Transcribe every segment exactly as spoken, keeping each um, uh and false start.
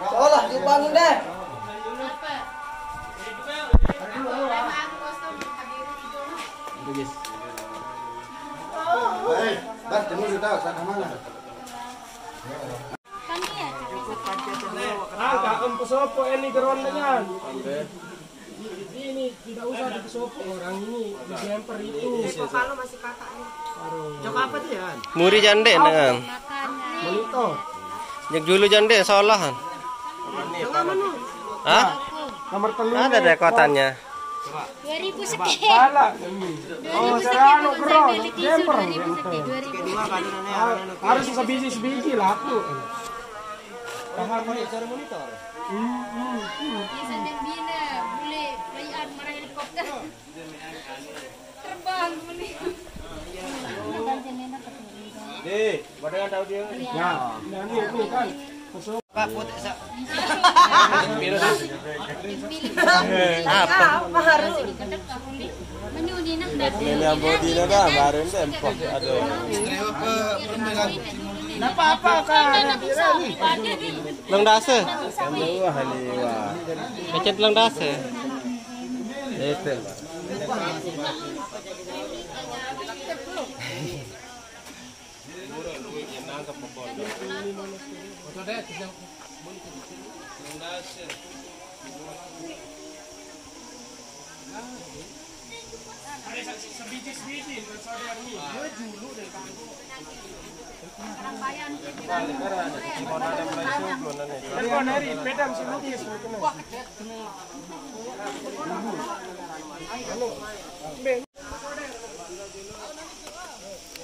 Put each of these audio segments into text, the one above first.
Seolah dibangun deh. Eh, Bas, kamu sudah tahu sana mana? Angka empu sopo ini gerondengan. Ini tidak usah dipesopo orang ini, dijemper itu. Ini kok kalau masih kakak ini. Aduh. Jok apa dia? Muri jande dengan. Monitor. Jek julu jande salah. Hah? Nomor telu. Ada deh kotanya. Dua ribu sekian. Salah. Oh, saya anu keras, jemper. Dua ribu sekian, dua ribu sekian. Harus sebiji-sebiji laku. Paham nih cara monitor. Hmm, hmm, hmm. Bisa jembina, boleh layan marah helikopter. Terbang boleh. Deh, badangan tahu dia. Ya, nah, ini, ini kan. Pak, putik sak. Apa? Apa harus? Ini yang bodi dah, baru ini empok ada. Napa apa kan? Lang dasa. Wah, liwat. Kecet lang dasa. Itu.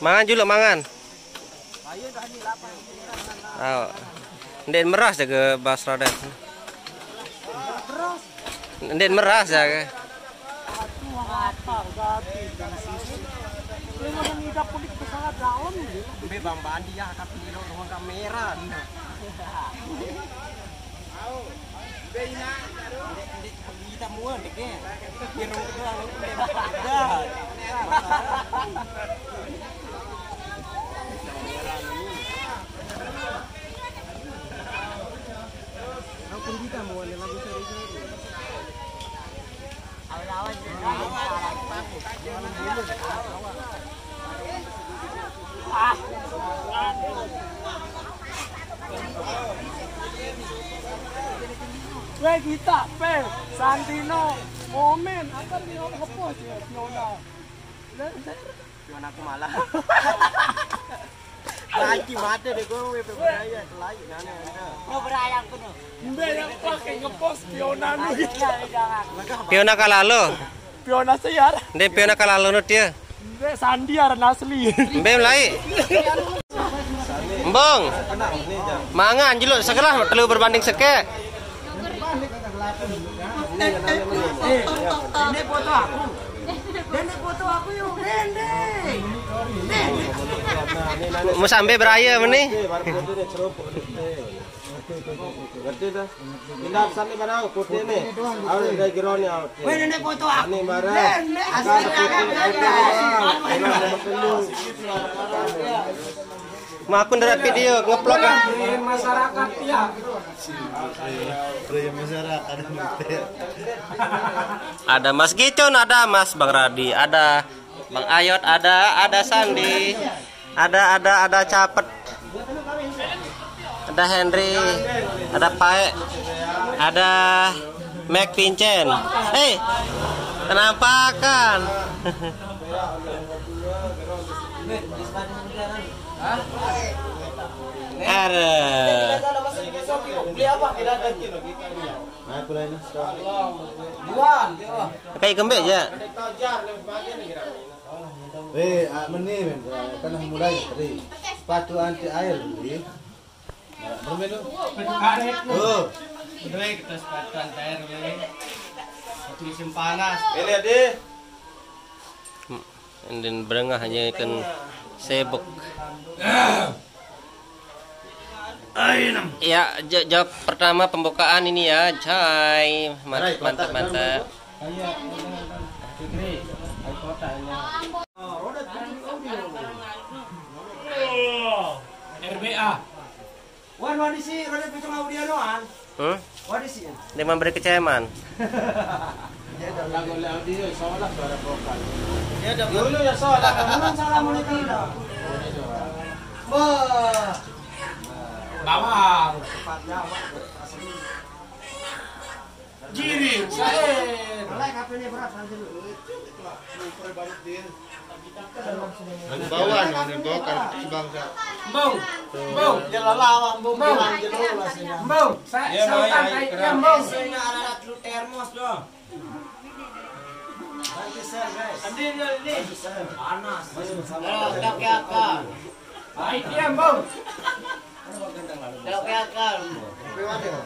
Mangan juluk, mangan. Ayo. Ndeq meras jaga Bas Raden. Ndeq meras jaga. Mbe Bang Bandi ya, tapi di ruang kamera. Kita muat deh, Geng. Kira kita ada. Ampun kita muat lagi seri-seri. Weh, kita, pe, Santino, Momen, apa nih, ngepost ya, Fiona? Fiona aku malah. Lagi mate deh gue, weh, Brian, lagi nanya, nanya. No, Brian, aku no. Mbe yang pakai ngepost Fiona nu gitu. Jangan. Piona kalalo. Piona siar. Ndeq piona kalalo nu tie. Ndeq Sandi aran asli. Mbe melai. Embung. Mangan jelo segelah telu berbanding sekeq. Ini foto aku. Ini foto aku yuk, Dende. Mau sampai beraye meni. Ngerti dah. Pindah sani barang putih nih. Awak dari Geroni awak. Weh, nenek foto aku. Ani marah. Nenek asli. Mau aku nderak video ngeplok ah. Masyarakat ya. Pria masyarakat. Ada Mas Gicun, ada Mas Bang Radi, ada Bang Ayot, ada, ada Sandi, ada, ada, ada Capet, ada Henry, ada Pae, ada Mac Vincent. Hei, kenampakan. Ada. Beli apa? Tidak ada. Nah, aku lain sekarang. Dua. Kayak kembek ya. Eh, ah, meni men, kan mulai tadi. Sepatu anti air beli. Bermain lu. Sepatu karet. Oh. Udah kita sepatu anti air beli. Satu musim panas. Eh, lihat deh. Enden berengah aja kan sibuk. Ya, ja-, jawab pertama pembukaan ini ya, Cai. Mantap, mantap, mantap. Ayo, Fikri, ayo kota ini. R B A. Wan, wan di si, kalau pucung audio doang. Hmm? Wan di si. Dia memberi keceman. Lagu audio soalnya suara vokal. Ya udah. Dulu ya soal, kamu salah mulai tidak. Wah. Bawang. Cepatnya, Wan. Gini, saya. Mulai kapan ini berat nanti dulu. Bawah nih, bawah kan bangsa. Bung, bung. Ya lawang, bung, Bung. Bilang jelas ini. Bung, saya Ya, sautan baik, tai baik. Iam, bung. Saya ada lu termos loh. Nanti share, guys. Ambil dulu nih. Panas. Kalau tak kelihatan, Baik Iam, bung. tak kelihatan. Tapi mana ya?